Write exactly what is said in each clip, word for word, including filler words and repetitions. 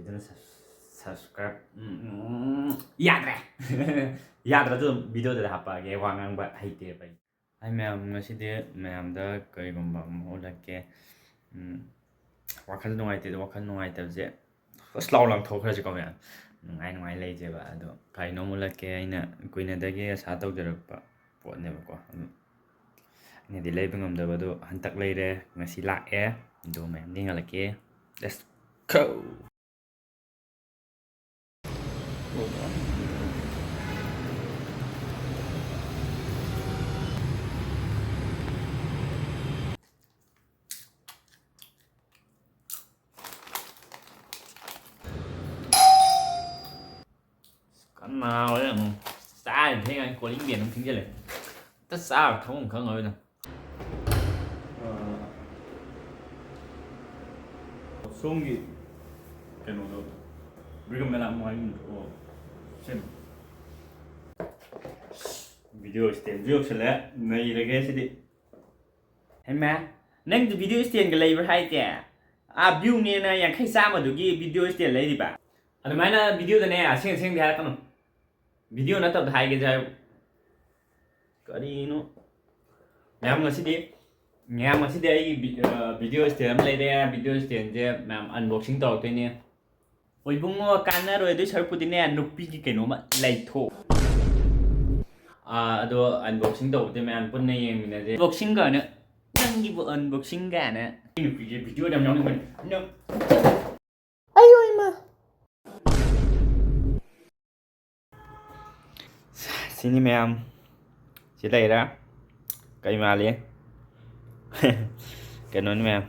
ꯑꯗꯨꯅ sub-, subscribe, ꯎꯝ, ꯎꯝ, ꯌꯥꯗ꯭ꯔꯦ꯫ ꯌꯥꯗ꯭ꯔꯁꯨ ꯑꯗꯨꯝ ꯚꯤꯗꯤꯑꯣꯗꯗꯤ ꯍꯥꯞꯄꯛꯑꯒꯦ, ꯋꯥ ꯉꯥꯡꯕ ꯍꯩꯇꯦꯕ ꯑꯩ꯫ ꯍꯥꯏ ꯃꯌꯥꯝ, ꯉꯁꯤꯗꯤ ꯃꯌꯥꯝꯗ ꯀꯔꯤꯒꯨꯝꯕ ꯑꯃ ꯎꯠꯂꯛꯀꯦ꯫ ꯎꯝ, ꯋꯥꯈꯜ ꯅꯨꯡꯉꯥꯏꯇꯦꯗ, ꯋꯥꯈꯜ ꯅꯨꯡꯉꯥꯏꯇꯕꯁꯦ ꯑꯁ ꯂꯥꯎ ꯂꯪꯊꯣꯛꯈ꯭ꯔꯁꯤꯀꯣ ꯃꯌꯥꯝ꯫ ꯅꯨꯡꯉꯥꯏ ꯅꯨꯡꯉꯥꯏ ꯂꯩꯁꯦꯕ꯫ ꯑꯗꯣ ꯀꯔꯤꯅꯣ ꯑꯃ ꯎꯠꯂꯛꯀꯦ, ꯑꯩꯅ ꯀꯨꯏꯅꯗꯒꯤ ꯑꯁꯥ ꯇꯧꯖꯔꯛꯄ ꯄꯣꯠꯅꯦꯕꯀꯣ꯫ ꯑꯗꯨ ꯑꯩꯅꯗꯤ ꯂꯩꯕ ꯉꯝꯗꯕꯗꯣ ꯍꯟꯇꯛ ꯂꯩꯔꯦ, ꯉꯁꯤ ꯂꯥꯛꯑꯦ꯫ ꯑꯗꯣ ꯃꯌꯥꯝꯗ ꯌꯦꯡꯍꯜꯂꯛꯀꯦ꯫ Let's go! ꯀꯟꯅ ꯍꯥꯎꯔꯦ ꯑꯃꯨꯛ꯫ ꯆꯥꯔꯤꯕ ꯊꯦꯡꯉꯥꯏ ꯀꯣꯂꯤꯡ ꯕꯦꯜ ꯑꯃꯨꯛ ꯊꯤꯡꯖꯤꯜꯂꯦ꯫ ꯍꯦꯛꯇ ꯆꯥꯕ ꯊꯛꯐꯝ ꯈꯪꯉꯔꯣꯏꯗ꯫ ꯑꯥ, ꯁꯣꯝꯒꯤ ꯀꯩꯅꯣꯗꯣ, ꯕ꯭ꯔꯤꯒꯝ ꯃꯦꯂꯥ ꯅꯨꯡꯉꯥꯏꯕ ꯅꯨꯃꯤꯠꯇꯣ, ꯑꯣ, ꯁꯦꯝ꯫ ꯚꯤꯗꯤꯑꯣ ꯁ꯭ꯇꯦꯟꯁꯨ ꯌꯧꯁꯜꯂꯦ, ꯅꯩꯔꯒꯦ ꯁꯤꯗꯤ꯫ ꯍꯩꯃꯥ, ꯅꯪꯗꯤ ꯚꯤꯗꯤꯑꯣ ꯁ꯭ꯇꯦꯟꯒ ꯂꯩꯕ꯭ꯔꯥ ꯍꯥꯏꯁꯦ? ꯑꯥ, ꯚ꯭ꯌꯨꯅꯦꯅ ꯌꯥꯡꯈꯩ ꯆꯥꯝꯃꯗꯨꯒꯤ ꯚꯤꯗꯤꯑꯣ ꯁ꯭ꯇꯦꯟ ꯂꯩꯔꯤꯕ? ꯑꯗꯨꯃꯥꯏꯅ ꯚꯤꯗꯤꯑꯣꯗꯅꯦ ꯑꯁꯦꯡ ꯑꯁꯦꯡꯗꯤ ꯍꯥꯏꯔꯛꯀꯅꯨ꯫ ꯚꯤꯗꯤꯑꯣ ꯅꯠꯇꯕꯗ ꯍꯥꯏꯒꯦꯁꯦ ꯍꯥꯏꯌꯨ꯫ ꯀꯔꯤꯅꯣ? ꯃꯌꯥꯝ ꯉꯁꯤꯗꯤ, ꯃꯌꯥꯝ ꯉꯁꯤꯗꯤ ꯑꯩꯒꯤ ꯚꯤ-, ꯑ, ꯚꯤꯗꯤꯑꯣ ꯁ꯭ꯇꯦꯟ ꯑꯃ ꯂꯩꯔꯦ꯫ ꯚꯤꯗꯤꯑꯣ ꯁ꯭ꯇꯦꯟꯁꯦ ꯃꯌꯥꯝ unboxing ꯇꯧꯔꯛꯇꯣꯏꯅꯦ꯫ ꯍꯣꯏ ꯏꯕꯨꯡꯉꯣ, ꯀꯥꯟꯅꯔꯣꯏ꯫ ꯑꯗꯨꯏ ꯁꯔꯨꯛꯄꯨꯗꯤꯅꯦ, ꯅꯨꯄꯤꯒꯤ ꯀꯩꯅꯣꯝꯃ ꯂꯩꯊꯣꯛ꯫ ꯑꯥ, ꯑꯗꯣ unboxing ꯇꯧꯕꯗꯤ ꯃꯌꯥꯝ ꯄꯨꯟꯅ ꯌꯦꯡꯃꯤꯟꯅꯁꯦ꯫ Unboxing ꯀꯥꯏꯅ, ꯅꯪꯒꯤꯕꯨ unboxing ꯀꯥꯏꯅ꯫ ꯅꯨꯄꯤꯁꯦ ꯚꯤꯗꯤꯑꯣꯗ ꯌꯥꯝ ꯌꯥꯎꯅꯤꯡꯕꯅꯤ꯫ ꯑꯌꯣ ꯏꯃꯥ꯫ ꯁꯤꯅꯤ ꯃꯌꯥꯝ, ꯁꯤ ꯂꯩꯔꯦ꯫ ꯀꯩ ꯃꯥꯜꯂꯤ? ꯀꯩꯅꯣꯅꯤ ꯃꯌꯥꯝ,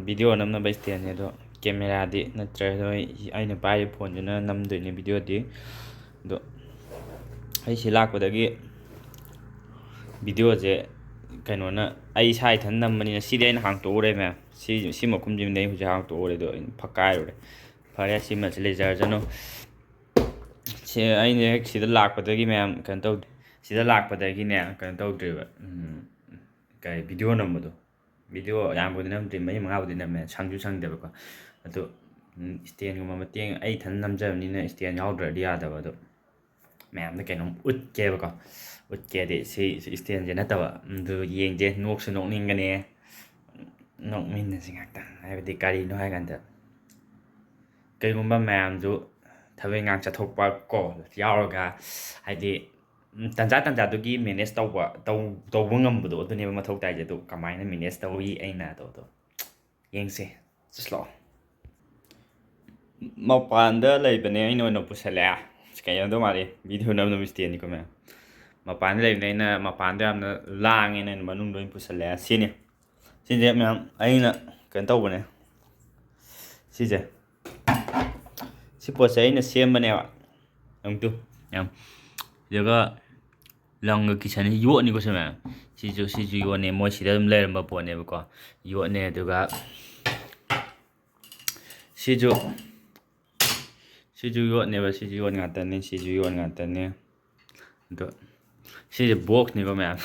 ꯚꯤꯗꯤꯑꯣ ꯅꯝꯅꯕ ꯁ꯭ꯇꯦꯟꯅꯤ ꯑꯗꯣ, ꯀꯦꯃꯦꯔꯥꯗꯤ ꯅꯠꯇ꯭ꯔꯦ꯫ ꯑꯗꯣ ꯑꯩ, ꯑꯩꯅ ꯄꯥꯏꯔꯤꯕ ꯐꯣꯟꯁꯤꯅ ꯅꯝꯗꯣꯏꯅꯤ ꯚꯤꯗꯤꯑꯣꯗꯤ꯫ ꯑꯗꯣ ꯑꯩ ꯁꯤ ꯂꯥꯛꯄꯗꯒꯤ ꯚꯤꯗꯤꯑꯣꯁꯦ ꯀꯩꯅꯣꯅ, ꯑꯩ ꯏꯁꯥ ꯏꯊꯟ ꯅꯝꯕꯅꯤꯅ ꯁꯤꯗꯤ ꯑꯩꯅ ꯍꯥꯡꯇꯣꯛꯎꯔꯦ ꯃꯌꯥꯝ꯫ ꯁꯤ, ꯁꯤ ꯃꯈꯨꯝꯁꯤꯃꯗꯤ ꯑꯩ ꯍꯧꯖꯤꯛ ꯍꯥꯡꯇꯣꯛꯎꯔꯦ꯫ ꯑꯗꯣ ꯑꯩꯅ ꯐꯛꯀꯥꯏꯔꯨꯔꯦ꯫ ꯐꯔꯦ, ꯁꯤꯃꯁꯤ ꯂꯩꯖꯔꯖꯅꯨ꯫ ꯁꯤ ꯑꯩꯅ ꯍꯦꯛ ꯁꯤꯗ ꯂꯥꯛꯄꯗꯒꯤ ꯃꯌꯥꯝ ꯀꯩꯅꯣ ꯇꯧꯗꯦ꯫ ꯁꯤꯗ ꯂꯥꯛꯄꯗꯒꯤꯅꯦ ꯀꯩꯅꯣ ꯇꯧꯗ꯭ꯔꯤꯕ꯫ ꯎꯝ, ꯀꯩ, ꯚꯤꯗꯤꯑꯣ ꯅꯝꯕꯗꯣ꯫ ꯚꯤꯗꯤꯑꯣ ꯌꯥꯝꯕꯨꯗꯤ ꯅꯝꯗ꯭ꯔꯤ, ꯃꯔꯤ ꯃꯉꯥꯕꯨꯗꯤ ꯅꯝꯃꯦ, ꯁꯪꯁꯨ ꯁꯪꯗꯕꯀꯣ꯫ ꯑꯗꯨ ꯎꯝ, stand-ꯒꯨꯝꯕ ꯃꯇꯦꯡ, ꯑꯩ ꯏꯊꯟ ꯅꯝꯖꯕꯅꯤꯅ stand ꯌꯥꯎꯗ꯭ꯔꯗꯤ ꯌꯥꯗꯕ꯫ ꯑꯗꯣ ꯃꯌꯥꯝꯗ ꯀꯩꯅꯣꯝ ꯎꯠꯀꯦꯕꯀꯣ꯫ ꯎꯠꯀꯦꯗꯤ ꯁꯤ, ꯁꯤ stand-ꯁꯦ ꯅꯠꯇꯕ꯫ ꯑꯗꯨ ꯌꯦꯡꯁꯦ, ꯅꯣꯛꯁꯨ ꯅꯣꯛꯅꯤꯡꯒꯅꯤ꯫ ꯅꯣꯛꯃꯤꯟꯅꯁꯤ ꯉꯥꯛꯇꯪ꯫ ꯍꯥꯏꯕꯗꯤ ꯀꯔꯤꯅꯣ ꯍꯥꯏ ꯀꯥꯟꯗ, ꯀꯩꯒꯨꯝꯕ ꯃꯌꯥꯝꯁꯨ ꯊꯕꯛ ꯏꯪꯈꯥꯡ ꯆꯠꯊꯣꯛꯄ ꯀꯣ ꯌꯥꯎꯔꯒ, ꯍꯥꯏꯗꯤ, ꯎꯝ, ꯇꯟꯖꯥ ꯇꯟꯖꯥꯗꯨꯒꯤ manage ꯇꯧꯕ, ꯇꯧ-, ꯇꯧꯕ ꯉꯝꯕꯗꯣ, ꯑꯗꯨꯅꯦꯕ ꯃꯊꯧ ꯇꯥꯏꯁꯦ꯫ ꯑꯗꯨ ꯀꯃꯥꯏꯅ manage ꯇꯧꯏ ꯑꯩꯅ ꯑꯗꯣ, ꯑꯗꯣ ꯌꯦꯡꯁꯦ꯫ ꯆꯠꯂꯣ꯫ ꯃꯄꯥꯟꯗ ꯂꯩꯕꯅꯦ, ꯑꯩꯅ ꯑꯣꯏꯅ ꯄꯨꯁꯜꯂꯛꯑꯦ꯫ ꯀꯩꯅꯣꯗꯣ ꯃꯥꯜꯂꯤ, video ꯅꯝꯅꯕ stand-ꯅꯤꯀꯣ ꯃꯌꯥꯝ꯫ ꯃꯄꯥꯟꯗ ꯂꯩꯕꯅꯦ, ꯑꯩꯅ ꯃꯄꯥꯟꯗ ꯌꯥꯝꯅ ꯂꯥꯡꯉꯦꯅ ꯑꯩꯅ ꯃꯅꯨꯡꯗ ꯑꯣꯏꯅ ꯄꯨꯁꯜꯂꯛꯑꯦ꯫ ꯁꯤꯅꯤ꯫ ꯁꯤꯁꯦ ꯃꯌꯥꯝ ꯑꯩꯅ ꯀꯩꯅꯣ ꯇꯧꯕꯅꯦ꯫ ꯁꯤꯁꯦ꯫ ꯁꯤ ꯄꯣꯠꯁꯦ ꯑꯩꯅ ꯁꯦꯝꯕꯅꯦꯕ꯫ ꯑꯃꯨꯛꯇꯨ ꯌꯥꯝ꯫ ꯑꯗꯨꯒ ꯂꯝꯒ ꯀꯤꯁꯟ ꯌꯣꯠꯅꯤꯀꯣ ꯁꯤ ꯃꯌꯥꯝ꯫ ꯁꯤꯁꯨ, ꯁꯤꯁꯨ ꯌꯣꯠꯅꯦ꯫ ꯃꯣꯏ ꯁꯤꯗ ꯑꯗꯨꯝ ꯂꯩꯔꯝꯕ ꯄꯣꯠꯅꯦꯕꯀꯣ꯫ ꯌꯣꯠꯅꯦ꯫ ꯑꯗꯨꯒ ꯁꯤꯁꯨ, ꯁꯤꯁꯨ ꯌꯣꯠꯅꯦꯕ꯫ ꯁꯤꯁꯨ ꯌꯣꯠ ꯉꯥꯛꯇꯅꯤ꯫ ꯁꯤꯁꯨ ꯌꯣꯠ ꯉꯥꯛꯇꯅꯤ꯫ ꯑꯗꯣ ꯁꯤꯁꯦ box-ꯅꯤꯀꯣ ꯃꯌꯥꯝ꯫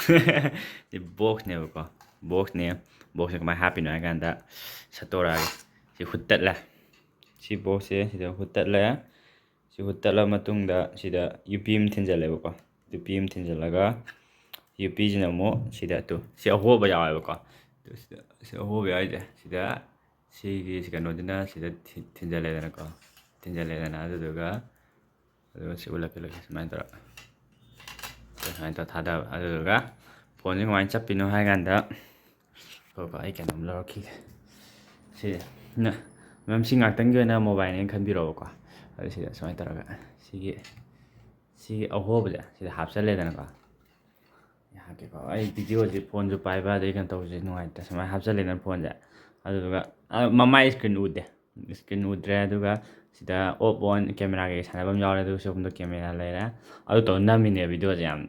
ꯁꯤ box-ꯅꯦꯕꯀꯣ꯫ Box-ꯅꯦ꯫ Box-ꯁꯦ ꯀꯃꯥꯏꯅ ꯍꯥꯞꯄꯤꯅꯣ ꯍꯥꯏ ꯀꯥꯟꯗ, ꯁꯠꯇꯣꯔꯛꯑꯒꯦ꯫ ꯁꯤ ꯍꯨꯠꯇꯠꯂꯦ꯫ ꯁꯤ box-ꯁꯦ ꯁꯤꯗ ꯍꯨꯠꯇꯠꯂꯦ꯫ ꯁꯤ ꯍꯨꯠꯇꯠꯂ ꯃꯇꯨꯡꯗ ꯁꯤꯗ ꯌꯨꯄꯤ ꯑꯃ ꯊꯤꯟꯖꯜꯂꯦꯕꯀꯣ꯫ ꯌꯨꯄꯤ ꯑꯃ ꯊꯤꯟꯖꯜꯂꯒ, ꯌꯨꯄꯤꯁꯤꯅ ꯑꯃꯨꯛ ꯁꯤꯗ, ꯇꯨ, ꯁꯤ ꯑꯍꯣꯕ ꯌꯥꯎꯋꯦꯕꯀꯣ꯫ ꯇꯨ, ꯁꯤꯗ, ꯁꯤ ꯑꯍꯣꯕ ꯌꯥꯎꯔꯤꯁꯦ ꯁꯤꯗ, ꯁꯤꯒꯤ, ꯁꯤ ꯀꯩꯅꯣꯁꯤꯅ ꯁꯤꯗ ꯊꯤ-, ꯊꯤꯟꯖꯜꯂꯦꯗꯅꯀꯣ꯫ ꯊꯤꯟꯖꯜꯂꯦꯗꯅ, ꯑꯗꯨꯗꯨꯒ, ꯑꯗꯨꯒ ꯁꯤ ꯎꯠꯂꯛꯀꯦ, ꯎꯠꯂꯛꯀꯦ, ꯁꯨꯃꯥꯏꯅ ꯇꯧꯔ, ꯁꯨꯃꯥꯏꯅ ꯇꯧꯔ ꯊꯥꯗꯕ꯫ ꯑꯗꯨꯗꯨꯒ ꯐꯣꯟꯁꯦ ꯀꯃꯥꯏꯅ ꯆꯞꯄꯤꯅꯣ ꯍꯥꯏ ꯀꯥꯟꯗ, ꯀꯣ, ꯀꯣ, ꯑꯩ ꯀꯩꯅꯣꯝ ꯂꯧꯔꯛꯈꯤꯒꯦ꯫ ꯁꯤ, ꯅ-, ꯃꯦꯝ, ꯁꯤ ꯉꯥꯛꯇꯪꯒꯤ ꯑꯣꯏꯅ mobile-ꯅꯦꯅ ꯈꯟꯕꯤꯔꯛꯑꯣꯀꯣ꯫ ꯑꯗꯨ ꯁꯤꯗ ꯁꯨꯃꯥꯏꯅ ꯇꯧꯔꯒ ꯁꯤꯒꯤ, ꯁꯤꯒꯤ ꯑꯍꯣꯕꯁꯦ ꯁꯤꯗ ꯍꯥꯞꯆꯜꯂꯦꯗꯅꯀꯣ꯫ ꯑꯩ ꯍꯥꯞꯀꯦꯀꯣ꯫ ꯑꯩ video-ꯁꯤ, ꯐꯣꯟꯁꯨ ꯄꯥꯏꯕ, ꯑꯗꯩ ꯀꯩꯅꯣ ꯇꯧꯕꯁꯦ ꯅꯨꯡꯉꯥꯏꯇꯦ꯫ ꯁꯨꯃꯥꯏꯅ ꯍꯥꯞꯆꯜꯂꯦꯗꯅ ꯐꯣꯟꯁꯦ꯫ ꯑꯗꯨꯗꯨꯒ, ꯑ, ꯃꯃꯥꯏ screen ꯎꯗꯦ꯫ Screen ꯎꯗ꯭ꯔꯦ꯫ ꯑꯗꯨꯒ ꯁꯤꯗ off on camera ꯀꯩꯀꯩ ꯁꯥꯟꯅꯐꯝ ꯌꯥꯎꯔꯦ꯫ ꯑꯗꯨꯒ ꯁꯤꯒꯨꯝꯕꯗ camera ꯂꯩꯔꯦ꯫ ꯑꯗꯨ ꯇꯧꯔ ꯅꯝꯃꯤꯅꯦ video-ꯁꯦ ꯌꯥꯝ꯫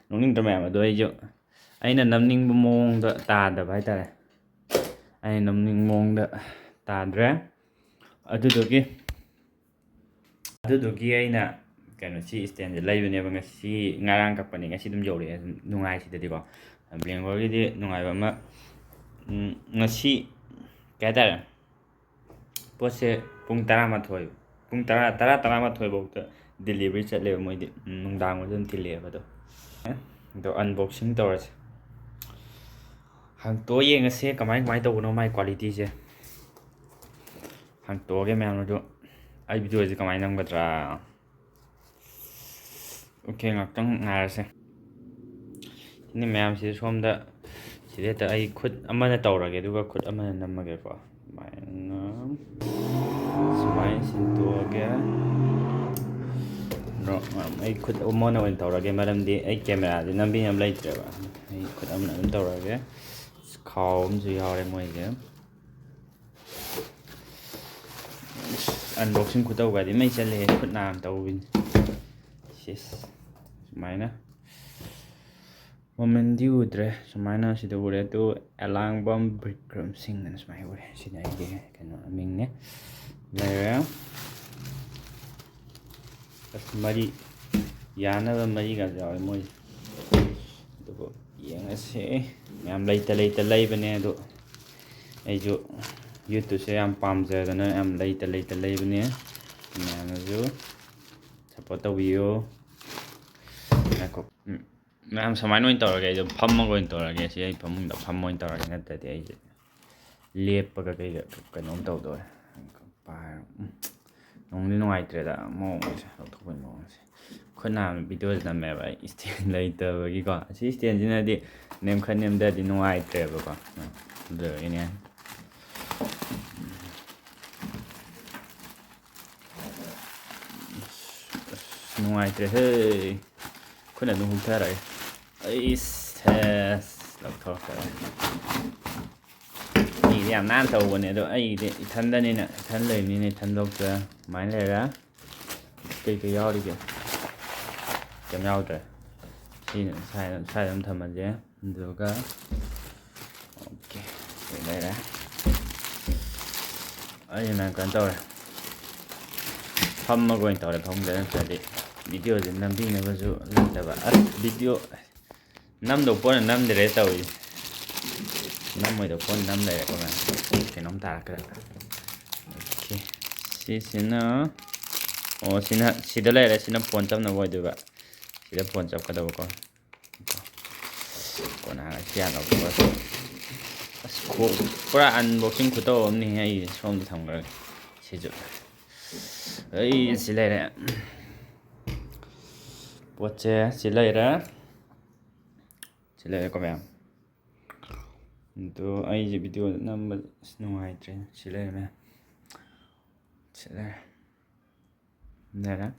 ꯅꯣꯛꯅꯤꯡꯗ꯭ꯔꯣ ꯃꯌꯥꯝ? ꯑꯗꯣ ꯑꯩꯁꯨ ꯑꯩꯅ ꯅꯝꯅꯤꯡꯕ ꯃꯑꯣꯡꯗ ꯇꯥꯗꯕ ꯍꯥꯏꯇꯥꯔꯦ꯫ ꯑꯩꯅ ꯅꯝꯅꯤꯡꯕ ꯃꯑꯣꯡꯗ ꯇꯥꯗ꯭ꯔꯦ꯫ ꯑꯗꯨꯗꯨꯒꯤ, ꯑꯗꯨꯗꯨꯒꯤ ꯑꯩꯅ ꯀꯩꯅꯣ, ꯁꯤ stand-ꯁꯦ ꯂꯩꯕꯅꯦꯕ꯫ ꯉꯁꯤ, ꯉꯔꯥꯡ ꯀꯛꯄꯅꯦ, ꯉꯁꯤ ꯑꯗꯨꯝ ꯌꯧꯔꯛꯑꯦ꯫ ꯅꯨꯡꯉꯥꯏ ꯁꯤꯗꯗꯤꯀꯣ꯫ Bangalore-ꯒꯤꯗꯤ ꯅꯨꯡꯉꯥꯏꯕ ꯑꯃ, ꯎꯝ, ꯉꯁꯤ ꯀꯩ ꯍꯥꯏꯇꯥꯔꯦ, ꯄꯣꯠꯁꯦ ꯄꯨꯡ ꯇꯔꯥꯃꯥꯊꯣꯏ, ꯄꯨꯡ ꯇꯔꯥ, ꯇꯔꯥ, ꯇꯔꯥꯃꯥꯊꯣꯏ ꯐꯥꯎꯗ delivery ꯆꯠꯂꯦꯕ ꯃꯣꯏꯗꯤ꯫ ꯎꯝ, ꯅꯨꯡꯗꯥꯡ ꯑꯣꯏꯔꯁꯨ ꯑꯗꯨꯝ ꯊꯤꯜꯂꯛꯑꯦꯕ ꯑꯗꯣ꯫ ꯑꯗꯣ unboxing ꯇꯧꯔꯁꯦ꯫ ꯍꯥꯡꯇꯣꯛꯑ ꯌꯦꯡꯉꯁꯦ ꯀꯃꯥꯏ ꯀꯃꯥꯏ ꯇꯧꯕꯅꯣ ꯃꯥꯏ qualityꯁꯦ꯫ ꯍꯥꯡꯇꯣꯛꯑꯒꯦ ꯃꯌꯥꯝ ꯑꯗꯨ꯫ ꯑꯩ videoꯁꯦ ꯀꯃꯥꯏꯅ ꯅꯝꯒꯗ꯭ꯔꯥ? OK, ꯉꯥꯛꯇꯪ ꯉꯥꯏꯔꯁꯦ꯫ ꯁꯤꯅꯤ ꯃꯌꯥꯝꯁꯤꯗ ꯁꯣꯝꯗ, ꯁꯤꯗ ꯍꯦꯛꯇ ꯑꯩ ꯈꯨꯠ ꯑꯃꯅ ꯇꯧꯔꯒꯦ, ꯑꯗꯨꯒ ꯈꯨꯠ ꯑꯃꯅ ꯅꯝꯃꯒꯦꯀꯣ꯫ ꯁꯨꯃꯥꯏꯅ, ꯁꯨꯃꯥꯏꯅ ꯁꯤꯟꯗꯣꯛꯑꯒꯦ꯫ ꯅꯣ, ꯑꯩ ꯈꯨꯠ ꯑꯃꯅ ꯑꯣꯏꯅ ꯇꯧꯔꯒꯦ, ꯃꯔꯝꯗꯤ ꯑꯩ cameraꯁꯦ ꯅꯝꯕꯤꯅꯕ ꯂꯩꯇ꯭ꯔꯦꯕ꯫ ꯑꯩ ꯈꯨꯠ ꯑꯃꯅ ꯑꯗꯨꯝ ꯇꯧꯔꯒꯦ꯫ ꯈꯥꯎ ꯑꯃꯁꯨ ꯌꯥꯎꯔꯦ ꯃꯣꯏꯁꯦ꯫ Unboxing ꯈꯨꯇꯧꯒꯗꯤ ꯃꯩ ꯆꯠꯂꯦꯍꯦ, ꯈꯨꯠ ꯅꯥꯝ ꯇꯧꯕꯤꯅꯤ꯫ ꯁꯤꯁ, ꯁꯨꯃꯥꯏꯅ꯫ ꯃꯃꯟꯗꯤ ꯎꯗ꯭ꯔꯦ, ꯁꯨꯃꯥꯏꯅ ꯁꯤꯗ ꯎꯔꯦ꯫ ꯑꯗꯨ ꯑꯦꯂꯥꯡꯕꯝ ꯕꯤꯀ꯭ꯔꯝ ꯁꯤꯡ ꯑꯅ ꯁꯨꯃꯥꯏꯅ ꯎꯔꯦ꯫ ꯁꯤꯅ ꯑꯩꯒꯤ ꯀꯩꯅꯣ ꯃꯤꯡꯅꯦ꯫ ꯂꯩꯔꯦ꯫ ꯑꯁ, ꯃꯔꯤ, ꯌꯥꯅꯕ ꯃꯔꯤꯒ ꯌꯥꯎꯋꯦ ꯃꯣꯏ꯫ ꯑꯗꯨꯕꯨ ꯌꯦꯡꯉꯁꯦ꯫ ꯌꯥꯝ ꯂꯩꯇ ꯂꯩꯇ ꯂꯩꯕꯅꯦ ꯑꯗꯨ꯫ ꯑꯩꯁꯨ YouTubeꯁꯦ ꯌꯥꯝ ꯄꯥꯝꯖꯗꯅ ꯌꯥꯝ ꯂꯩꯇ ꯂꯩꯇ ꯂꯩꯕꯅꯦ꯫ ꯃꯌꯥꯝꯅꯁꯨ support ꯇꯧꯕꯤꯌꯨ꯫ ꯉꯥꯏꯈꯣ꯫ ꯎꯝ꯫ ꯃꯌꯥꯝ ꯁꯨꯃꯥꯏꯅ ꯑꯣꯏꯅ ꯇꯧꯔꯒꯦ, ꯑꯩꯁꯨ ꯐꯝꯃꯒ ꯑꯣꯏꯅ ꯇꯧꯔꯒꯦ꯫ ꯁꯤ ꯑꯩ ꯐꯃꯨꯡꯗ ꯐꯝꯃ ꯑꯣꯏꯅ ꯇꯧꯔꯒꯦ, ꯅꯠꯇ꯭ꯔꯗꯤ ꯑꯩꯁꯦ ꯂꯦꯞꯄꯒ ꯀꯩꯒ ꯀꯩꯅꯣꯝ ꯇꯧꯗꯧꯔꯦ꯫ ꯄꯥꯏꯔꯣ꯫ ꯎꯝ꯫ ꯅꯨꯡꯗꯤ ꯅꯨꯡꯉꯥꯏꯇ꯭ꯔꯦꯗ ꯃꯑꯣꯡꯁꯦ, ꯂꯧꯊꯣꯛꯄꯒꯤ ꯃꯑꯣꯡꯁꯦ꯫ ꯈꯨꯠ ꯅꯥꯝꯃ videoꯁꯦ ꯅꯝꯃꯦꯕ ꯑꯩ stand ꯂꯩꯇꯕꯒꯤꯀꯣ꯫ ꯑꯁꯤ standꯁꯤꯅꯗꯤ ꯅꯦꯝꯈꯠ ꯅꯦꯝꯗꯗꯤ ꯅꯨꯡꯉꯥꯏꯇ꯭ꯔꯦꯕꯀꯣ꯫ ꯎꯝ꯫ ꯑꯗꯨꯗꯨꯒꯤꯅꯦ꯫ ꯑꯁ, ꯅꯨꯡꯉꯥꯏꯇ꯭ꯔꯦꯍꯦ꯫ ꯈꯨꯠꯅ ꯑꯗꯨꯝ ꯍꯨꯛꯊꯔꯒꯦ꯫ ꯑꯩꯁ, ꯁꯦꯁ, ꯂꯧꯊꯣꯛꯈ꯭ꯔꯦ꯫ ꯃꯤꯗꯤ ꯌꯥꯝ ꯅꯥꯟꯅ ꯇꯧꯕꯅꯦ, ꯑꯗꯣ ꯑꯩꯒꯤꯗꯤ ꯏꯊꯟꯗꯅꯤꯅ, ꯏꯊꯟ ꯂꯩꯕꯅꯤꯅ ꯏꯊꯟ ꯂꯧꯊꯣꯛꯑꯦ꯫ ꯑꯗꯨꯃꯥꯏꯅ ꯂꯩꯔꯦ꯫ ꯀꯩꯀꯩ ꯌꯥꯎꯔꯤꯒꯦ? ꯀꯩꯝ ꯌꯥꯎꯗ꯭ꯔꯦ꯫ ꯁꯤꯅ ꯁ꯭ꯋꯥꯏꯗ, ꯁ꯭ꯋꯥꯏꯗ ꯑꯗꯨꯝ ꯊꯝꯃꯁꯦ꯫ ꯑꯗꯨꯒ, OK, ꯁꯤ ꯂꯩꯔꯦ꯫ ꯑꯩ ꯃꯌꯥꯝ ꯀꯩꯅꯣ ꯇꯧꯔꯦ꯫ ꯐꯝꯃꯒ ꯑꯣꯏꯅ ꯇꯧꯔꯦ, ꯐꯃꯨꯡꯗ ꯅꯠꯇ꯭ꯔꯗꯤ videoꯁꯦ ꯅꯝꯕꯤꯅꯕꯁꯨ ꯂꯩꯇꯕ꯫ ꯑꯁ, video ꯅꯝꯗꯧ ꯄꯣꯠꯅ ꯅꯝꯗ꯭ꯔꯦ ꯇꯧꯔꯤꯁꯦ꯫ ꯅꯝꯃꯣꯏꯗꯧ ꯄꯣꯠꯅ ꯅꯝ ꯂꯩꯔꯦꯀꯣ ꯃꯌꯥꯝ꯫ ꯀꯩꯅꯣꯝ ꯇꯥꯔꯛꯀꯗ꯭ꯔꯥ? ꯁꯤꯁꯤꯅ, ꯑꯣ, ꯁꯤꯅ, ꯁꯤꯗ ꯂꯩꯔꯦ꯫ ꯁꯤꯅ ꯐꯣꯟ ꯆꯞꯅꯕ ꯑꯣꯏꯗꯣꯏꯕ꯫ ꯁꯤꯗ ꯐꯣꯟ ꯆꯞꯀꯗꯕꯀꯣ꯫ ꯀꯣꯟꯅ ꯁꯤ ꯍꯥꯟꯅ ꯂꯧꯊꯣꯛꯑꯁꯤ꯫ ꯑꯁ, ꯈꯣ-, ꯄꯨꯔꯥ unboxing ꯈꯨꯇꯧ ꯑꯃꯅꯤꯍꯦ꯫ ꯑꯩ ꯁꯣꯝꯗ ꯊꯝꯈ꯭ꯔꯒꯦ꯫ ꯁꯤꯁꯨ꯫ ꯑꯩ ꯁꯤ ꯂꯩꯔꯦ꯫ ꯄꯣꯠꯁꯦ ꯁꯤ ꯂꯩꯔꯦ꯫ ꯁꯤ ꯂꯩꯔꯦꯀꯣ, ꯃꯌꯥꯝ꯫ ꯑꯗꯣ ꯑꯩꯁꯦ video ꯅꯝꯕ ꯑꯁ ꯅꯨꯡꯉꯥꯏꯇ꯭ꯔꯦ꯫ ꯁꯤ ꯂꯩꯔꯦ, ꯃꯌꯥꯝ꯫ ꯁꯤ ꯂꯩꯔꯦ꯫ ꯂꯩꯔꯦ꯫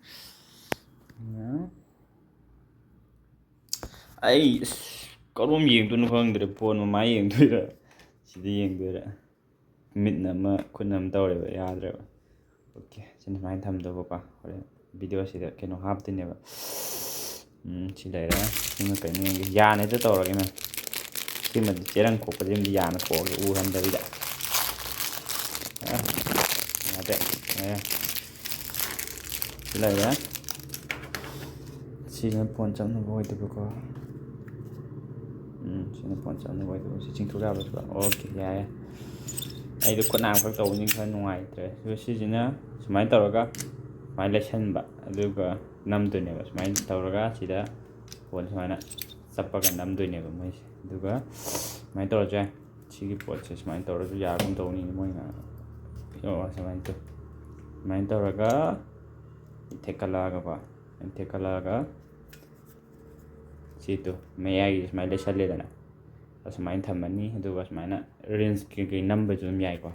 ꯑꯩ ꯑꯁ ꯀꯔꯣꯝ ꯌꯦꯡꯗꯣꯏꯅꯣ ꯈꯪꯗ꯭ꯔꯦ꯫ ꯐꯣꯟ ꯃꯃꯥꯏ ꯌꯦꯡꯗꯣꯏꯔꯥ, ꯁꯤꯗ ꯌꯦꯡꯗꯣꯏꯔꯥ? ꯃꯤꯠꯅ ꯑꯃ, ꯈꯨꯠꯅ ꯑꯃ ꯇꯧꯔꯦꯕ, ꯌꯥꯗ꯭ꯔꯦꯕ꯫ ꯑꯣꯀꯦ, ꯁꯤꯅ ꯁꯨꯃꯥꯏꯅ ꯊꯝꯗꯧꯕꯀꯣ꯫ ꯍꯣꯔꯦꯟ videoꯁꯤꯗ ꯀꯩꯅꯣ ꯍꯥꯞꯇꯣꯏꯅꯦꯕ꯫ ꯎꯝ, ꯁꯤ ꯂꯩꯔꯦ꯫ ꯁꯤꯅ ꯀꯩꯅꯣ ꯌꯦꯡꯒꯦ꯫ ꯌꯥꯅ ꯍꯦꯛꯇ ꯇꯧꯔꯒꯦ, ꯃꯦꯝ꯫ ꯁꯤꯃꯗꯤ ꯆꯦꯔꯪ ꯈꯣꯛꯄꯁꯤꯃꯗꯤ ꯌꯥꯅ ꯈꯣꯛꯑꯒꯦ, ꯎꯍꯟꯗꯕꯤꯗ꯫ ꯑ, ꯌꯥꯗꯦ꯫ ꯂꯩꯔꯦ꯫ ꯁꯤ ꯂꯩꯔꯦ꯫ ꯁꯤꯁꯤꯅ ꯐꯣꯟ ꯆꯞꯅꯕ ꯑꯣꯏꯗꯣꯏꯕꯀꯣ꯫ ꯎꯝ, ꯁꯤꯅ ꯐꯣꯟ ꯆꯞꯅꯕ ꯑꯣꯏꯗꯣꯏꯕ꯫ ꯁꯤ ꯆꯤꯡꯊꯣꯛ ꯌꯥꯕꯁꯤꯀꯣ꯫ ꯑꯣꯀꯦ, ꯌꯥꯔꯦ꯫ ꯑꯩꯗꯣ ꯈꯨꯠ ꯅꯥꯝꯈꯛ ꯇꯧꯕꯅꯤꯅ ꯈꯔ ꯅꯨꯡꯉꯥꯏꯇ꯭ꯔꯦ꯫ ꯑꯗꯣ ꯁꯤꯁꯤꯅ ꯁꯨꯃꯥꯏꯅ ꯇꯧꯔꯒ ꯁꯨꯃꯥꯏꯅ ꯂꯩꯁꯟꯕ, ꯑꯗꯨꯒ ꯅꯝꯗꯣꯏꯅꯦꯕ꯫ ꯁꯨꯃꯥꯏꯅ ꯇꯧꯔꯒ ꯁꯤꯗ ꯐꯣꯟ ꯁꯨꯃꯥꯏꯅ ꯆꯞꯄꯒ ꯅꯝꯗꯣꯏꯅꯦꯕ ꯃꯣꯏꯁꯦ꯫ ꯑꯗꯨꯒ ꯁꯨꯃꯥꯏꯅ ꯇꯧꯔꯁꯨ ꯌꯥꯏ꯫ ꯁꯤꯒꯤ ꯄꯣꯠꯁꯦ ꯁꯨꯃꯥꯏꯅ ꯇꯧꯔꯁꯨ ꯌꯥꯒꯨꯝ ꯇꯧꯅꯤ ꯃꯣꯏꯅ꯫ ꯑꯣ, ꯁꯨꯃꯥꯏꯅ ꯇꯧ-, ꯁꯨꯃꯥꯏꯅ ꯇꯧꯔꯒ ꯊꯦꯛꯀꯠꯂꯛꯑꯒꯀꯣ꯫ ꯊꯦꯛꯀꯠꯂꯛꯑꯒ ꯁꯤꯗꯣ ꯃꯌꯥꯏꯒꯤ ꯁꯨꯃꯥꯏꯅ ꯂꯩꯁꯜꯂꯦꯗꯅ꯫ ꯑꯁꯨꯃꯥꯏꯅ ꯊꯝꯃꯅꯤ꯫ ꯑꯗꯨꯒ ꯁꯨꯃꯥꯏꯅ reels ꯀꯩꯀꯩ ꯅꯝꯕꯁꯨ ꯑꯗꯨꯝ ꯌꯥꯏꯀꯣ꯫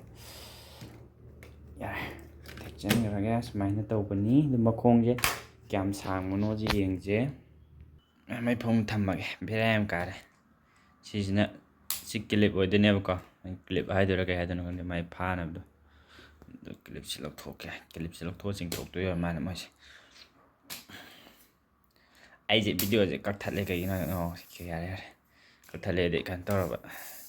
ꯌꯥꯔꯦ꯫ ꯊꯦꯛꯆꯟꯈ꯭ꯔꯒꯦ꯫ ꯁꯨꯃꯥꯏꯅ ꯇꯧꯕꯅꯤ꯫ ꯑꯗꯨ ꯃꯈꯣꯡꯁꯦ ꯀꯌꯥꯝ ꯁꯥꯡꯕꯅꯣꯁꯦ ꯌꯦꯡꯁꯦ꯫ ꯃꯩ ꯐꯣꯟ ꯊꯝꯃꯒꯦ꯫ ꯕꯦꯔꯥ ꯌꯥꯝ ꯀꯥꯔꯦ꯫ ꯁꯤꯁꯤꯅ, ꯁꯤ clip ꯑꯣꯏꯗꯣꯏꯅꯦꯕꯀꯣ꯫ Clip ꯍꯥꯏꯗꯣꯏꯔꯥ ꯀꯩ ꯍꯥꯏꯗꯣꯏꯅꯣ ꯈꯪꯗꯦ, ꯃꯥꯏ ꯐꯥꯅꯕꯗꯣ꯫ ꯑꯗꯨ clipꯁꯤ ꯂꯧꯊꯣꯛꯀꯦ꯫ Clipꯁꯤ ꯂꯧꯊꯣꯛꯑ ꯆꯤꯡꯊꯣꯛꯇꯣꯏ ꯑꯣꯏꯔ ꯃꯥꯜꯂꯦ ꯃꯣꯏꯁꯦ꯫ ꯑꯩꯁꯦ videoꯁꯦ ꯀꯛꯊꯠꯂꯦ꯫ ꯀꯩꯒꯤꯅꯣ ꯍꯥꯏꯗ, ꯑꯣ, ꯌꯥꯔꯦ, ꯌꯥꯔꯦ꯫ ꯀꯛꯊꯠꯂꯦꯗꯤ ꯀꯩꯅꯣ ꯇꯧꯔꯕ,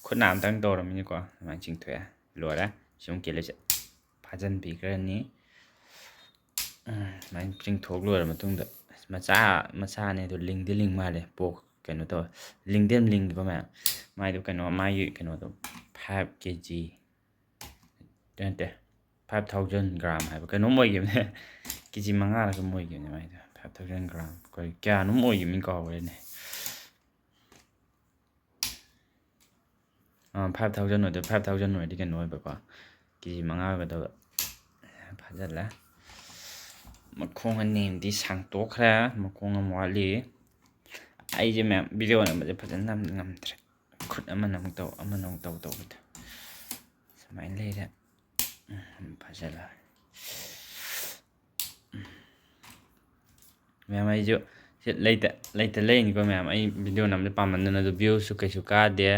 ꯈꯨꯠꯅ ꯑꯝꯇꯪ ꯇꯧꯔꯝꯃꯤꯅꯤꯀꯣ꯫ ꯑꯗꯨꯃꯥꯏꯅ ꯆꯤꯡꯊꯣꯛꯑꯦ꯫ ꯂꯣꯏꯔꯦ꯫ ꯁꯤ ꯑꯃꯨꯛ clipꯁꯦ ꯐꯥꯖꯤꯟꯕꯤꯈ꯭ꯔꯅꯤ꯫ ꯎꯝ, ꯁꯨꯃꯥꯏꯅ ꯆꯤꯡꯊꯣꯛ ꯂꯣꯏꯔ ꯃꯇꯨꯡꯗ, ꯃꯆꯥ, ꯃꯆꯥꯅꯦ ꯑꯗꯣ, ꯂꯤꯡꯗꯤ ꯂꯤꯡ ꯃꯥꯜꯂꯦ꯫ ꯄꯣꯛ-, ꯀꯩꯅꯣ ꯇꯧꯋꯦ꯫ ꯂꯤꯡꯗꯤ ꯑꯗꯨꯝ ꯂꯤꯡꯉꯤꯀꯣ ꯃꯌꯥꯝ꯫ ꯃꯥꯏꯗꯣ ꯀꯩꯅꯣ, ꯃꯥꯒꯤ ꯀꯩꯅꯣꯗꯣ five K G ꯅꯠꯇꯦ, ꯐꯥꯏꯚ ꯊꯥꯎꯖꯟ ꯒ꯭ꯔꯥꯝ ꯍꯥꯏꯕ ꯀꯩꯅꯣꯝ ꯑꯣꯏꯈꯤꯕꯅꯦ꯫ ꯀꯦ ꯖꯤ ꯃꯉꯥꯔ ꯀꯩꯅꯣꯝ ꯑꯣꯏꯈꯤꯕꯅꯦ ꯃꯥꯏꯗꯣ꯫ ꯐꯥꯏꯚ ꯊꯥꯎꯖꯟ ꯒ꯭ꯔꯥꯝ ꯀꯔꯤ ꯀꯌꯥꯅꯣꯝ ꯑꯣꯏꯈꯤꯕꯅꯤ, ꯀꯥꯎꯈ꯭ꯔꯦꯅꯦ꯫ ꯑꯥ, ꯐꯥꯏꯚ ꯊꯥꯎꯖꯟ ꯑꯣꯏꯗꯣꯏ꯫ ꯐꯥꯏꯚ ꯊꯥꯎꯖꯟ ꯑꯣꯏꯔꯗꯤ ꯀꯩꯅꯣ ꯑꯣꯏꯕꯀꯣ, ꯀꯦ ꯖꯤ ꯃꯉꯥ ꯑꯣꯏꯒꯗꯕ꯫ ꯐꯥꯖꯤꯜꯂꯦ꯫ ꯃꯈꯣꯡ ꯑꯅꯤꯃꯗꯤ ꯁꯥꯡꯇꯣꯛꯈ꯭ꯔꯦ, ꯃꯈꯣꯡ ꯑꯃ ꯋꯥꯠꯂꯤ꯫ ꯑꯩꯁꯦ ꯃꯌꯥꯝ ꯚꯤꯗꯤꯑꯣ ꯅꯝꯕꯁꯦ ꯐꯖꯅ ꯅꯝꯕ ꯉꯝꯗ꯭ꯔꯦ꯫ ꯈꯨꯠ ꯑꯃꯅ ꯑꯃꯨꯛ ꯇꯧ, ꯑꯃꯅ ꯑꯃꯨꯛ ꯇꯧ ꯇꯧꯕꯗ ꯁꯨꯃꯥꯏꯅ ꯂꯩꯔꯦ꯫ ꯎꯝ, ꯐꯖꯔꯦ꯫ ꯃꯌꯥꯝ, ꯑꯩꯁꯨ ꯁꯤ ꯂꯩꯇ ꯂꯩꯇ ꯂꯩꯅꯤꯀꯣ ꯃꯌꯥꯝ꯫ ꯑꯩ ꯚꯤꯗꯤꯑꯣ ꯅꯝꯕꯗ ꯄꯥꯝꯃꯟꯗꯅ, ꯑꯗꯨ ꯚ꯭ꯌꯨꯁꯨ ꯀꯩꯁꯨ ꯀꯥꯗꯦ꯫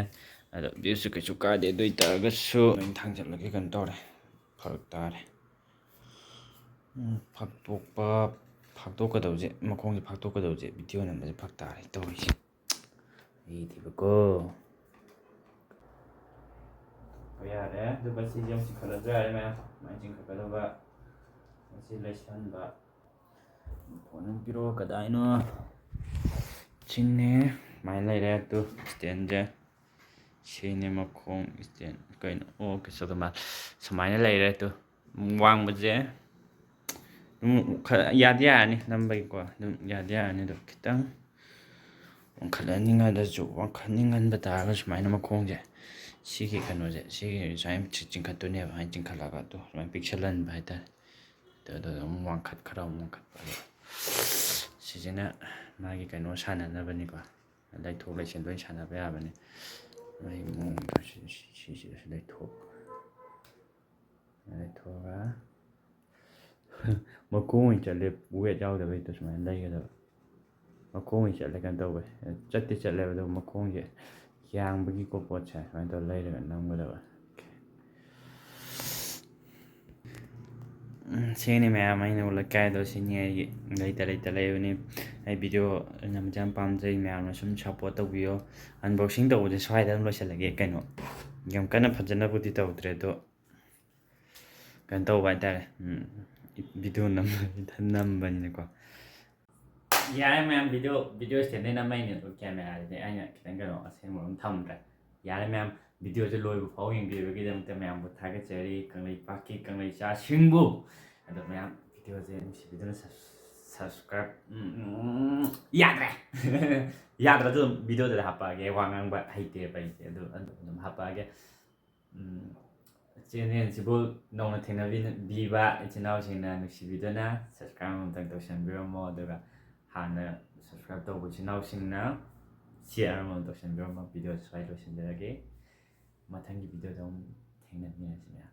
ꯑꯗꯣ ꯚ꯭ꯌꯨꯁꯨ ꯀꯩꯁꯨ ꯀꯥꯗꯦ꯫ ꯑꯗꯨ ꯑꯣꯏ ꯇꯥꯔꯒꯁꯨ ꯂꯣꯏ ꯊꯥꯡꯖꯜꯂꯒꯦ꯫ ꯀꯩꯅꯣ ꯇꯧꯔꯦ, ꯐꯔꯛ ꯇꯥꯔꯦ꯫ ꯎꯝ, ꯐꯥꯛꯇꯣꯛꯄ, ꯐꯥꯛꯇꯣꯛꯀꯗꯧꯁꯦ, ꯃꯈꯣꯡꯁꯦ ꯐꯥꯛꯇꯣꯛꯀꯗꯧꯁꯦ ꯚꯤꯗꯤꯑꯣ ꯅꯝꯕꯁꯦ ꯐꯔꯛ ꯇꯥꯔꯦ ꯇꯧꯔꯤꯁꯦ꯫ ꯑꯩꯗꯤꯕꯀꯣ꯫ ꯍꯣꯏ, ꯌꯥꯔꯦ꯫ ꯑꯗꯨꯒ ꯁꯤꯁꯦ ꯑꯃꯨꯛ ꯆꯤꯡꯈꯠꯂꯁꯨ ꯌꯥꯔꯦ ꯃꯌꯥꯝ꯫ ꯁꯨꯃꯥꯏꯅ ꯆꯤꯡꯈꯠꯀꯗꯕ꯫ ꯃꯁꯤ ꯂꯩꯁꯟꯕ꯫ ꯐꯣꯟ ꯑꯃ ꯄꯤꯔꯛꯑꯣ, ꯀꯗꯥꯏꯅꯣ? ꯁꯤꯅꯦ꯫ ꯁꯨꯃꯥꯏꯅ ꯂꯩꯔꯦ꯫ ꯑꯗꯨ ꯁ꯭ꯇꯦꯟꯁꯦ꯫ ꯁꯤꯅꯦ ꯃꯈꯣꯡ ꯁ꯭ꯇꯦꯟ꯫ ꯀꯩꯅꯣ? ꯑꯣ, ꯀꯩꯁꯨ ꯑꯗꯨꯃꯥꯏ-, ꯁꯨꯃꯥꯏꯅ ꯂꯩꯔꯦ꯫ ꯑꯗꯨ ꯋꯥꯡꯕꯁꯦ ꯑꯗꯨꯝ ꯈꯔ ꯌꯥꯗꯤ ꯌꯥꯔꯅꯤ ꯅꯝꯕꯒꯤꯀꯣ, ꯑꯗꯨꯝ ꯌꯥꯗꯤ ꯌꯥꯔꯅꯤ꯫ ꯑꯗꯣ ꯈꯤꯇꯪ ꯋꯥꯡꯈꯠꯍꯟꯅꯤꯡꯉꯒꯁꯨ, ꯋꯥꯡꯈꯠꯅꯤꯡꯍꯟꯕ ꯇꯥꯔꯒꯁꯨ ꯁꯨꯃꯥꯏꯅ ꯃꯈꯣꯡꯁꯦ, ꯁꯤꯒꯤ ꯀꯩꯅꯣꯁꯦ, ꯁꯤꯒꯤ ꯁꯨꯃꯥꯏꯅ ꯆꯤ-, ꯆꯤꯡꯈꯠꯇꯣꯏꯅꯦꯕ꯫ ꯁꯨꯃꯥꯏꯅ ꯆꯤꯡꯈꯠꯂꯒ ꯑꯗꯨ ꯁꯨꯃꯥꯏꯅ ꯄꯤꯛꯁꯜꯍꯟꯕ ꯍꯥꯏꯇꯥꯔꯦ꯫ ꯑꯗꯨ, ꯑꯗꯨ ꯑꯗꯨꯝ ꯋꯥꯡꯈꯠ-, ꯈꯔ ꯑꯃꯨꯛ ꯋꯥꯡꯈꯠꯄ꯫ ꯑꯗꯣ ꯁꯤꯁꯤꯅ ꯃꯥꯒꯤ ꯀꯩꯅꯣ ꯁꯥꯟꯅꯅꯕꯅꯤꯀꯣ, ꯂꯩꯊꯣꯛ ꯂꯩꯁꯤꯟ ꯂꯣꯏ ꯁꯥꯟꯅꯕ ꯌꯥꯕꯅꯤ꯫ ꯃꯥꯒꯤ ꯃꯑꯣꯡꯗ ꯁꯤ-, ꯁꯤ-, ꯁꯤꯁꯤꯗꯁꯨ ꯂꯩꯊꯣꯛ-, ꯂꯩꯊꯣꯛꯑꯒ ꯃꯈꯣꯡ ꯑꯣꯏꯅ ꯆꯠꯂꯦ, ꯋꯦꯠ ꯌꯥꯎꯗꯕꯩꯗꯣ ꯁꯨꯃꯥꯏꯅ ꯂꯩꯒꯗꯕ꯫ ꯃꯈꯣꯡ ꯑꯣꯏꯅ ꯆꯠꯂꯦ, ꯀꯩꯅꯣ ꯇꯧꯋꯦ, ꯆꯠꯇꯤ ꯆꯠꯂꯦꯕ, ꯑꯗꯨꯒ ꯃꯈꯣꯡꯁꯦ ꯌꯥꯡꯕꯒꯤꯀꯣ ꯄꯣꯠꯁꯦ ꯁꯨꯃꯥꯏꯅ ꯇꯧꯔ ꯂꯩꯔꯒ ꯅꯝꯒꯗꯕ꯫ ꯎꯝ, ꯁꯤꯅꯤ ꯃꯌꯥꯝ ꯑꯩꯅ ꯎꯠꯂꯛꯀꯦ ꯍꯥꯏꯗꯣ, ꯁꯤꯅꯤ ꯑꯩꯒꯤ ꯂꯩꯇ ꯂꯩꯇ ꯂꯩꯕꯅꯤ꯫ ꯑꯩ ꯚꯤꯗꯤꯑꯣ ꯅꯝꯕꯁꯦ ꯌꯥꯝ ꯄꯥꯝꯖꯩ, ꯃꯌꯥꯝꯅ ꯁꯨꯝ ꯁꯞꯄꯣꯔꯠ ꯇꯧꯕꯤꯌꯣ꯫ ꯑꯟꯕꯣꯛꯁꯤꯡ ꯇꯧꯕꯁꯦ ꯁ꯭ꯋꯥꯏꯗ ꯑꯗꯨꯝ ꯂꯣꯏꯁꯤꯜꯂꯒꯦ꯫ ꯀꯩꯅꯣ, ꯌꯥꯝ ꯀꯟꯅ ꯐꯖꯅꯕꯨꯗꯤ ꯇꯧꯗ꯭ꯔꯦ, ꯑꯗꯣ ꯀꯩꯅꯣ ꯇꯧꯕ ꯍꯥꯏꯇꯥꯔꯦ, ꯎꯝ, ꯚꯤꯗꯤꯑꯣ ꯅꯝꯕ-, ꯏꯊꯟ ꯅꯝꯕꯅꯤꯅꯀꯣ꯫ ꯌꯥꯔꯦ ꯃꯌꯥꯝ, ꯚꯤꯗꯤꯑꯣ, ꯚꯤꯗꯤꯑꯣ ꯁ꯭ꯇꯦꯟꯗꯩ ꯅꯝꯃꯛꯏꯅꯦ, ꯑꯗꯣ ꯀꯦꯃꯦꯔꯥꯁꯤꯗꯤ ꯑꯩꯅ ꯈꯤꯇꯪ ꯀꯩꯅꯣ ꯑꯁꯦꯡꯕ ꯑꯗꯨꯝ ꯊꯝꯗ꯭ꯔꯦ꯫ ꯌꯥꯔꯦ ꯃꯌꯥꯝ, ꯚꯤꯗꯤꯑꯣꯁꯦ ꯂꯣꯏꯕ ꯐꯥꯎ ꯌꯦꯡꯕꯤꯕꯒꯤꯗꯃꯛꯇ ꯃꯌꯥꯝꯕꯨ ꯊꯥꯒꯠꯆꯔꯤ꯫ ꯀꯪꯂꯩꯄꯥꯛꯀꯤ ꯀꯪꯂꯩꯆꯥꯁꯤꯡꯕꯨ꯫ ꯑꯗꯣ ꯃꯌꯥꯝ ꯚꯤꯗꯤꯑꯣꯁꯦ ꯅꯨꯡꯁꯤꯕꯤꯗꯨꯅ ꯁꯕ-, subscribe, ꯎꯝ, ꯌꯥꯗ꯭ꯔꯦ꯫ ꯌꯥꯗ꯭ꯔꯁꯨ ꯑꯗꯨꯝ ꯚꯤꯗꯤꯑꯣꯗꯨꯗ ꯍꯥꯞꯄꯛꯑꯒꯦ꯫ ꯋꯥ ꯉꯥꯡꯕ ꯍꯩꯇꯦꯕ ꯑꯩꯁꯦ꯫ ꯑꯗꯨ, ꯑꯗꯨ ꯑꯗꯨꯝ ꯍꯥꯞꯄꯛꯑꯒꯦ꯫ ꯎꯝ, ꯆꯦꯅꯦꯜꯁꯤꯕꯨ ꯅꯧꯅ ꯊꯦꯡꯅꯕꯤꯕ ꯏꯆꯤꯟ ꯏꯅꯥꯎꯁꯤꯡꯅ ꯅꯨꯡꯁꯤꯕꯤꯗꯨꯅ subscribe ꯑꯃꯇꯪ ꯇꯧꯁꯟꯕꯤꯔꯝꯃꯣ꯫ ꯑꯗꯨꯒ ꯍꯥꯟꯅ subscribe ꯇꯧꯕ ꯏꯆꯤꯟ ꯏꯅꯥꯎꯁꯤꯡꯅ share ꯑꯃꯃꯝ ꯇꯧꯁꯟꯕꯤꯔꯝꯃꯣ꯫ ꯚꯤꯗꯤꯑꯣ ꯁ꯭ꯋꯥꯏ ꯂꯣꯏꯁꯤꯟꯖꯔꯒꯦ꯫ ꯃꯊꯪꯒꯤ ꯚꯤꯗꯤꯑꯣꯗ ꯑꯃꯨꯛ ꯊꯦꯡꯅꯃꯤꯟꯅꯁꯤ ꯃꯌꯥꯝ꯫